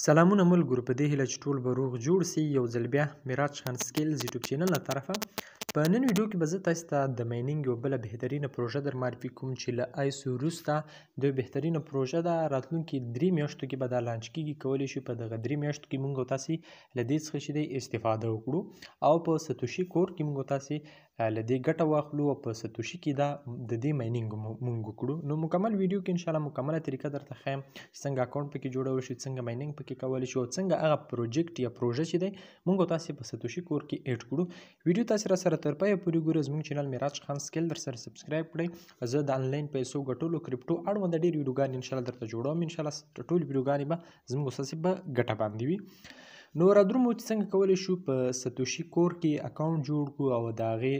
سلامونه ملګرو، په دې هیله چې ټول به روغ جوړ سي. یو ځل بیا میراج خان سکیلز یوټیوب چینل له طرفه په نن ویډیو کې به زه تاسو ته د mining یو بله بهترینه پروژه در معرفي کوم چې له ایس وروسته د بهترینه پروژه ده. راتلونکي 3 میاشتو کې به دا launch کیږي. کولی شو په دغه 3 میاشتو کې موږ تاسې له دې څخه چې دی استفاده وکړو او په ساتوشي کور کې موږ تاسې له دې ګټه واخلو او په ساتوشي کې دا د دې mining مونږ وکړو. نو مکمل ویډیو کې انشاءالله مکمله طریقه درته ښیم چې څنګه account پکې جوړول شي، څنګه mining پکې کولی شو او څنګه هغه project یا پروژه چې دی مونږ تاسې په ساتوشي کور کې add کړو. ویډیو تاسې را سره تر پایه پورې ګورئ. زموږ channel معراج خان سکیل در سره subscribe کړئ. زه د انلاین پیسو ګټلو crypto اړوند ډېر ویډیوګانې انشاءالله درته جوړوم. انشاءالله ټول ویډیوګانې به زموږ ستاسې په ګټه باندې وي. نو رادرومو چې څنګه کولی شو په ساتوشي کور کې account جوړ کړو او د هغې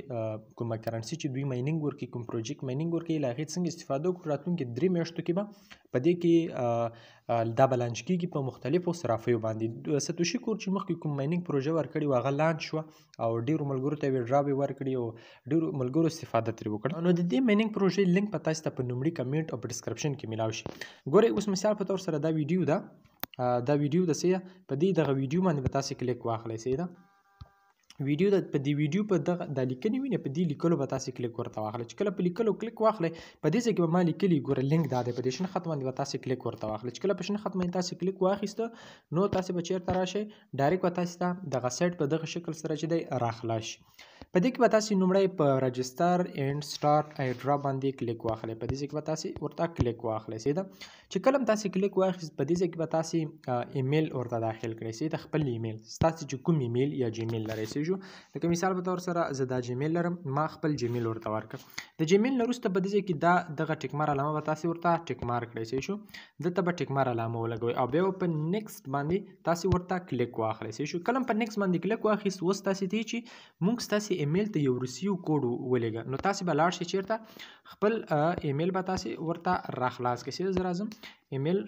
کومه currency چې دوی mining ورکوي، کوم project mining ورکوي، له هغې څنګه استفاده وکړو. راتلونکي 3 میاشتو کې به په دې کې دا به launch کیږي په مختلفو صرافیو باندې. ساتوشي کور چې مخکې کوم mining پروژه ورکړې وه هغه launch شوه او ډېرو ملګرو ته یې withdraw ورکړې او ډېرو ملګرو استفاده ترې وکړه. نو د دې mining پروژې لینک په تاسو ته په لومړي comment او په description کې میلاو شي. ګورئ اوس مثال په تور سره دا ویډیو ده، دا ویډیو د سیده په دې دغه ویډیو باندې به تاسې کلیک واخلئ. سیده ویډیو ده، په دې ویډیو په دغه دا لیکنې وینئ، په دې لیکلو به تاسې کلیک ورته واخلئ. چې کله په لیکلو کلیک واخلئ په دې ځای کې به ما لیکلي، ګوره لینک دا دی، په دې شنه خط باندې به تاسې کلیک ورته واخلئ. چې کله په شنه خط باندې تاسې کلیک واخیسته نو تاسې به چېرته راشئ، direct به تاسې ته دغه سایټ په دغه شکل سره چې دی راخلاص شي. په دې کې به تاسې لومړی په register and start airdrop باندې کلیک واخلئ. په دې ځای کې به تاسې ورته کلیک واخلئ. صحیح ده، چې کله هم تاسې کلیک واخیست په دې ځای کې به تاسې ایمیل ورته داخل کړئ. صحیح ده، خپل ایمیل ستاسې چې کوم ایمیل یا جیمیل لرئ. صحیح شو، لکه مثال په تور سره زه دا جیمیل لرم، ما خپل جیمیل ورته ورکړ. د جیمیل نه وروسته په دې ځای کې دا دغه tick mark علامه به تاسې ورته tick mark کړئ. صحیح شو، دلته به tick mark علامه ولګوئ او بیا به په next باندې تاسې ورته کلیک واخلئ. صحیح شو، کله هم په next باندې کلیک واخیست اوس تاسې ته چې موږ ستاسې ایمیل ته یو receive code ولېږه. نو تاسې به لاړ شئ چېرته، خپل ایمیل به تاسې ورته راخلاص کړئ. زه راځم ایمیل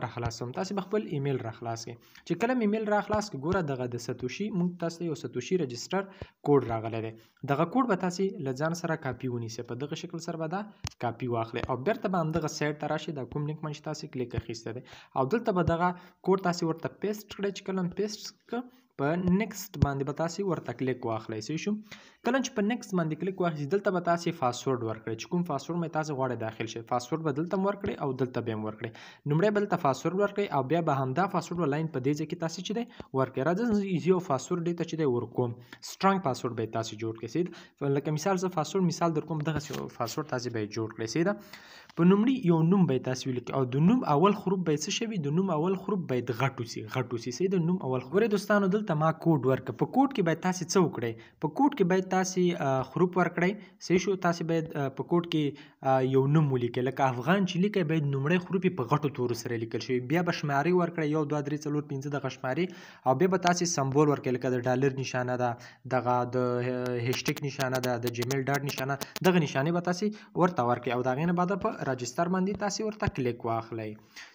راخلاصوم، تاسې به خپل ایمیل راخلاص کړئ. چې کله مې ایمیل راخلاص کړئ، ګوره دغه د ساتوشي موږ تاسې ته یو ساتوشي register code راغلی دی. دغه کوډ به تاسې له ځان سره کاپي ونیسئ. په دغه شکل سره به دا کاپي واخلئ او بېرته به همدغه سایټ ته راشئ، دا کوم لینک باندې چې تاسې کلیک اخیستی دی، او دلته به دغه کوډ تاسې ورته paste کړئ. چې کله هم paste کړئ په next باندې به تاسې ورته کلیک واخلئ. صحیح شو، کله چې په next باندې کلیک واخلئ دلته به تاسې پاسورډ ورکړئ. چې کوم پاسورډ مې تاسې غواړئ داخل شئ، پاسورډ به دلته هم ورکړئ او دلته به هم ورکړئ. لومړی به دلته پاسورډ ورکړئ او بیا به همدا پاسورډ به لاین په دې ځای کې تاسې چې دی ورکړئ. راځئ زه یو پاسورډ دې ته چې دی ورکوم، strong password به یې تاسې جوړ کړئ. صحیح ده، لکه مثال زه پاسورډ مثال در کوم، دغسې پاسورډ تاسې به یې جوړ کړئ. صحیح ده، په لومړي یو نوم به یې تاسې ولیکئ او د نوم اول حروف به یې څه شي وي، د نوم اول حروف باید غټ اوسي، غټ اوسي. صحیح ده، نوم اول. ګورئ دوستانو دلته ما کوډ ورکړ. په کوډ کې باید تاسې څه وکړئ، په کوډ کې باید تاسې حروف ورکړئ. صحیح شو، تاسې باید په کوډ کې یو نوم ولیکئ، لکه افغان چې لیکئ باید لومړی حروف یې په غټو تورو سره لیکل شوي. بیا به شمارې ورکړئ، 1 2 3 4 5 دغه شمارې، او بیا به تاسې symbol ورکړئ، لکه د ډالر نشانه ده، دغه د هشټګ نشانه ده، د جیمیل dot نشانه، دغه نشانې به تاسې ورته ورکړئ او د هغې نه بعد په register باندې تاسې ورته کلیک واخلئ.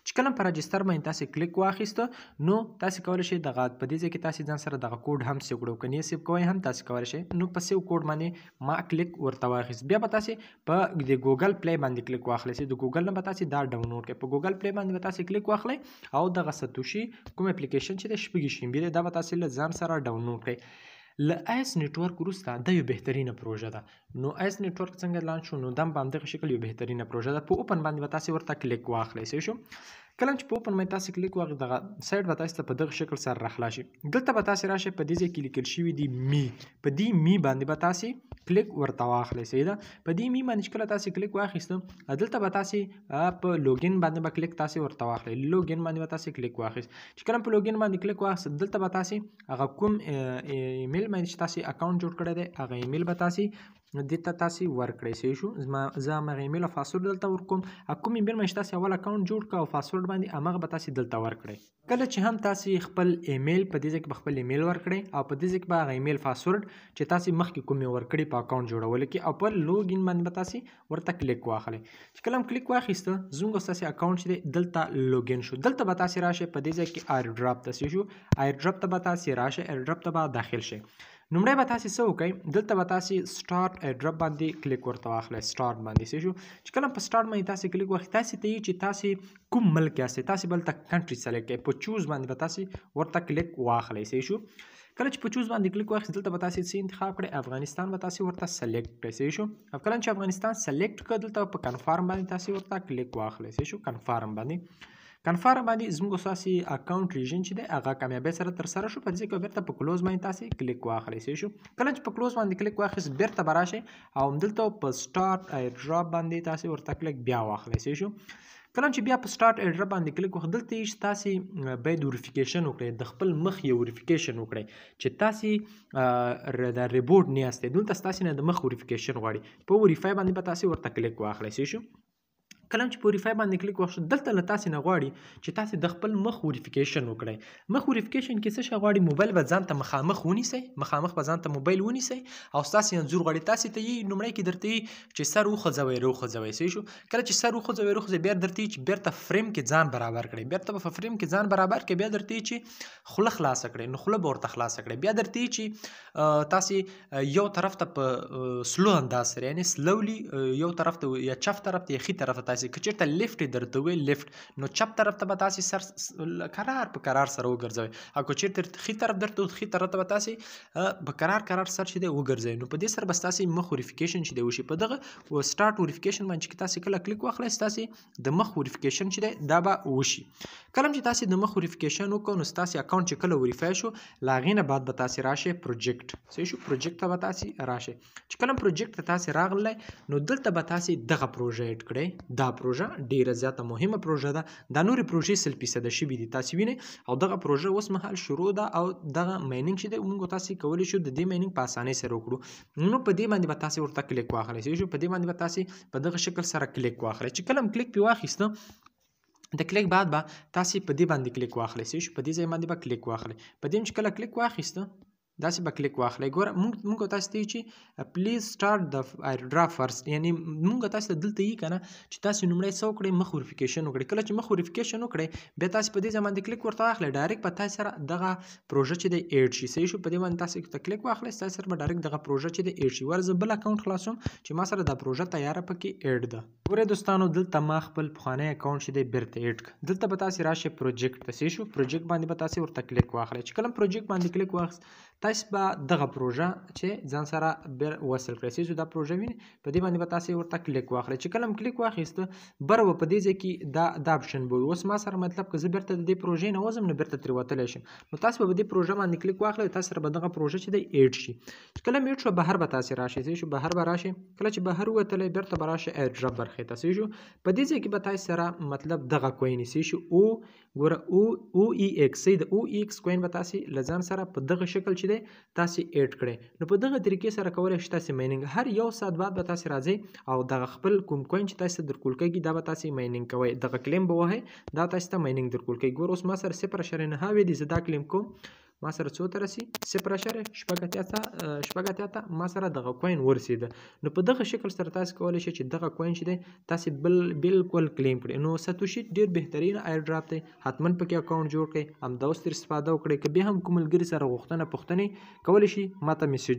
چې کله په register باندې تاسې کلیک واخیسته نو تاسې کولی شئ دغه په دې ځای کې تاسې ځان سره دغه کوډ هم save کړئ، که نه save کوئ هم تاسې کولی شئ. نو په save code باندې ما کلیک ورته واخیست. بیا به تاسې په د ګوګل پلی باندې کلیک واخلئ. چې د ګوګل نه به تاسې دا ډاونلوډ کړئ. په ګوګل پلی باندې به تاسې کلیک واخلئ او دغه ساتوشي کوم اپلیکیشن چې د 26 MB دی دا به تاسې له ځان سره ډاونلوډ کړئ. له ایس نتورک وروسته دا یو بهترینه پروژه ده. نو ایس نتورک څنګه launch شو، نو دا هم په همدغه شکل یو بهترینه پروژه ده. په open باندې به تاسې ورته کلیک واخلئ. صحیح شو، کله چې په open باندې تاسې کلیک واخلئ دغه سایټ به تاسې ته په دغه شکل سره راخلاص شي. دلته به تاسې راشئ، په دې ځای کې لیکل شوي دي me، په دې me باندې به تاسې کلیک ورته واخلئ. صحیح ده، په دې me باندې چې کله تاسې کلیک واخیسته دلته به تاسې په login باندې به کلیک تاسې ورته واخلئ. login باندې به تاسې کلیک واخیست. چې کله په login باندې کلیک واخیست دلته به تاسې هغه کوم ایمیل باندې چې تاسې account جوړ کړی دی هغه ایمیل به تاسې دې ته تاسې ورکړئ. صحیح شو، زه هماغه ایمیل او پاسورډ دلته ورکوم. کوم ایمیل باندې چې تاسې اول account جوړ کړ او پاسورډ باندې هماغه به تاسې دلته ورکړئ. کله چې هم تاسې خپل ایمیل په دې ځای کې به خپل ایمیل ورکړئ او په دې ځای کې به هغه ایمیل پاسورډ چې تاسې مخکې کوم یې ورکړي په account جوړولو کې او په login باندې به تاسې ورته کلیک واخلئ. چې کله هم کلیک واخیسته زموږ ستاسې account چې دی دلته login شو. دلته به تاسې راشئ په دې ځای کې airdrop ته. صحیح شو، airdrop ته به تاسې راشئ، airdrop ته به داخل شئ. لومړی به تاسې څه وکړئ، دلته به تاسې start airdrop باندې کلیک ورته واخلئ. start باندې صحیح شو. چې کله په start باندې تاسې کلیک واخلئ، تاسې ته یې چې تاسې کوم ملک یاستئ، تاسې به هلته country select کړئ، په choose باندې به تاسې ورته کلیک واخلئ. صحیح شو. کله چې په choose باندې کلیک واخلئ، دلته به تاسې څه انتخاب کړئ، افغانستان به تاسې ورته select کړئ. صحیح شو. او کله چې افغانستان select کړ، دلته په confirm باندې تاسې ورته کلیک واخلئ. صحیح شو. confirm باندې زموږ ستاسې account region چې دی هغه کامیابۍ سره ترسره شو. په دې کې بیرته په close باندې تاسې کلیک واخلئ. صحیح شو. کله چې په close باندې کلیک واخیست، بیرته به راشئ او همدلته په start airdrop باندې تاسې ورته کلیک بیا واخلئ. صحیح شو. کله چې بیا په start airdrop باندې کلیک وکړئ، دلته یې چې تاسې باید verification وکړئ، د خپل مخ یو verification وکړئ چې تاسې د robot نه یاستئ. دلته ستاسې نه د مخ verification غواړي، په verify باندې به تاسې ورته کلیک واخلئ. صحیح شو. کله چې په verify باندې کلیک وشو، دلته له تاسې نه غواړي چې تاسې د خپل مخ verification وکړئ. مخ verification کې څه شی غواړي؟ موبایل به ځان ته مخامخ ونیسئ، مخامخ به ځان ته موبایل ونیسئ او ستاسې انځور غواړي. تاسې ته یې لومړی کې درته یې چې سر وخوځوئ روخوځوئ. صحیح شو. کله چې سر وخوځوئ روخوځوئ، بیا درته یې چې بیرته فریم کې ځان برابر کړئ، بیرته به په فریم کې ځان برابر کړئ. بیا درته یې چې خوله خلاصه کړئ، نو خوله به ورته خلاصه کړئ. بیا درته یې چې تاسې یو طرف ته په slow انداز سره، یعنې slowly یو طرف ته یا چپ طرف ته یا ښي طرف ته تاسې که چېرته left یې درته وویل left، نو چپ طرف ته به تاسې سر کرار په کرار سره وګرځوئ، او که چېرته ښي طرف درته وویل، ښي طرف ته به تاسې په کرار کرار سر چې دی وګرځوئ. نو په دې سره به ستاسې مخ verification چې دی وشي. په دغه start verification باندې چې تاسې کله کلیک واخلئ، ستاسې د مخ verification چې دی دا به وشي. کله چې تاسې د مخ verification وکړو، نو ستاسې account چې کله verify شو، له هغې نه بعد به تاسې راشئ project. صحیح شو. project ته به تاسې راشئ. چې کله project ته تاسې راغلی، نو دلته به تاسې دغه پروژه add کړئ. دا پروژه ډیره زیاته مهمه پروژه ده. دا نورې پروژې 100% شوي دي، تاسې وینئ. او دغه پروژه اوس مهال شروع ده او دغه mining چې دی موږ تاسې کولی شو د دې mining په اسانۍ سره وکړو. نو په دې باندې به تاسې ورته کلیک واخلئ. صحیح شو. په دې باندې به تاسې په دغه شکل سره کلیک واخلئ. چې کله هم کلیک پې واخیسته، د کلیک بعد به تاسې په دې باندې کلیک واخلئ. صحیح شو. په دې ځای باندې به کلیک واخلئ. په دې چې کله کلیک واخیسته، داسې به کلیک واخلئ. ګوره موږ تاسې ته یې چې please start the airdrop first، یعنې موږ تاسې ته دلته یې که نه چې تاسې لومړی څه وکړئ، مخ verification وکړئ. کله چې مخ verification وکړئ، بیا تاسې په دې ځای باندې کلیک ورته واخلئ، direct به تاسې سره دغه پروژه چې دی add شي. صحیح شو. په دې باندې تاسې ته کلیک واخلئ، ستاسې سره به direct دغه پروژه چې دی add شي. ور زه بل account خلاصوم چې ما سره دا پروژه تیاره پکې add ده. ګورئ دوستانو، دلته ما خپل پخوانی account چې دی بیرته add کړ. دلته به تاسې راشئ project ته. صحیح شو. project باندې به تاسې ورته کلیک واخلئ. چې کله project باندې کلیک واخیست، تاسې به دغه پروژه چې ځان سره بیا وصل کړئ. صحیح شو. دا پروژه وینئ، په دې باندې به تاسې ورته کلیک واخلئ. چې کله هم کلیک واخیست، بره به په دې ځای کې دا option به وي. اوس ما سره مطلب که زه بیرته د دې پروژې نه وځم، نو بیرته ترې وتلی شم. نو تاسې به په دې پروژه باندې کلیک واخلئ، تاسې سره به دغه پروژه چې دی add شي. چې کله هم add شوه، بهر به تاسې راشئ. صحیح شو. بهر به راشئ. کله چې بهر ووتلی، بیرته به راشئ airdrop برخې ته. صحیح شو. په دې ځای کې به تاسې سره مطلب دغه coin صحیح شو، او ګوره او ای ایکس، صحیح ده، او ای ایکس coin به تاسې له ځان سره په دغه شکل چې دی تاسې add کړئ. نو په دغه طریقې سره کولی شئ تاسې mining هر یو ساعت بعد به تاسې راځئ او دغه خپل کوم coin چې تاسې ته درکول کېږي دا به تاسې mining کوئ. دغه claim به وهئ، دا تاسې ته mining درکول کېږي. ګوره اوس ما سره 0.9 دي، زه دا claim کوم، ما سره څو ته رسي؟ صفر اعشاریه شپږ اتیا ته، شپږ اتیا ته ما سره دغه coin ورسېده. نو په دغه شکل سره تاسې کولی شئ چې دغه coin چې دی تاسې بالکل claim کړئ. نو ساتوشي ډېر بهترین airdrop دی، حتما پکې account جوړ کړئ، همدا اوس ترې استفاده وکړئ. که بیا هم کوم ملګري سره غوښتنه پوښتنې کولی شي ما ته message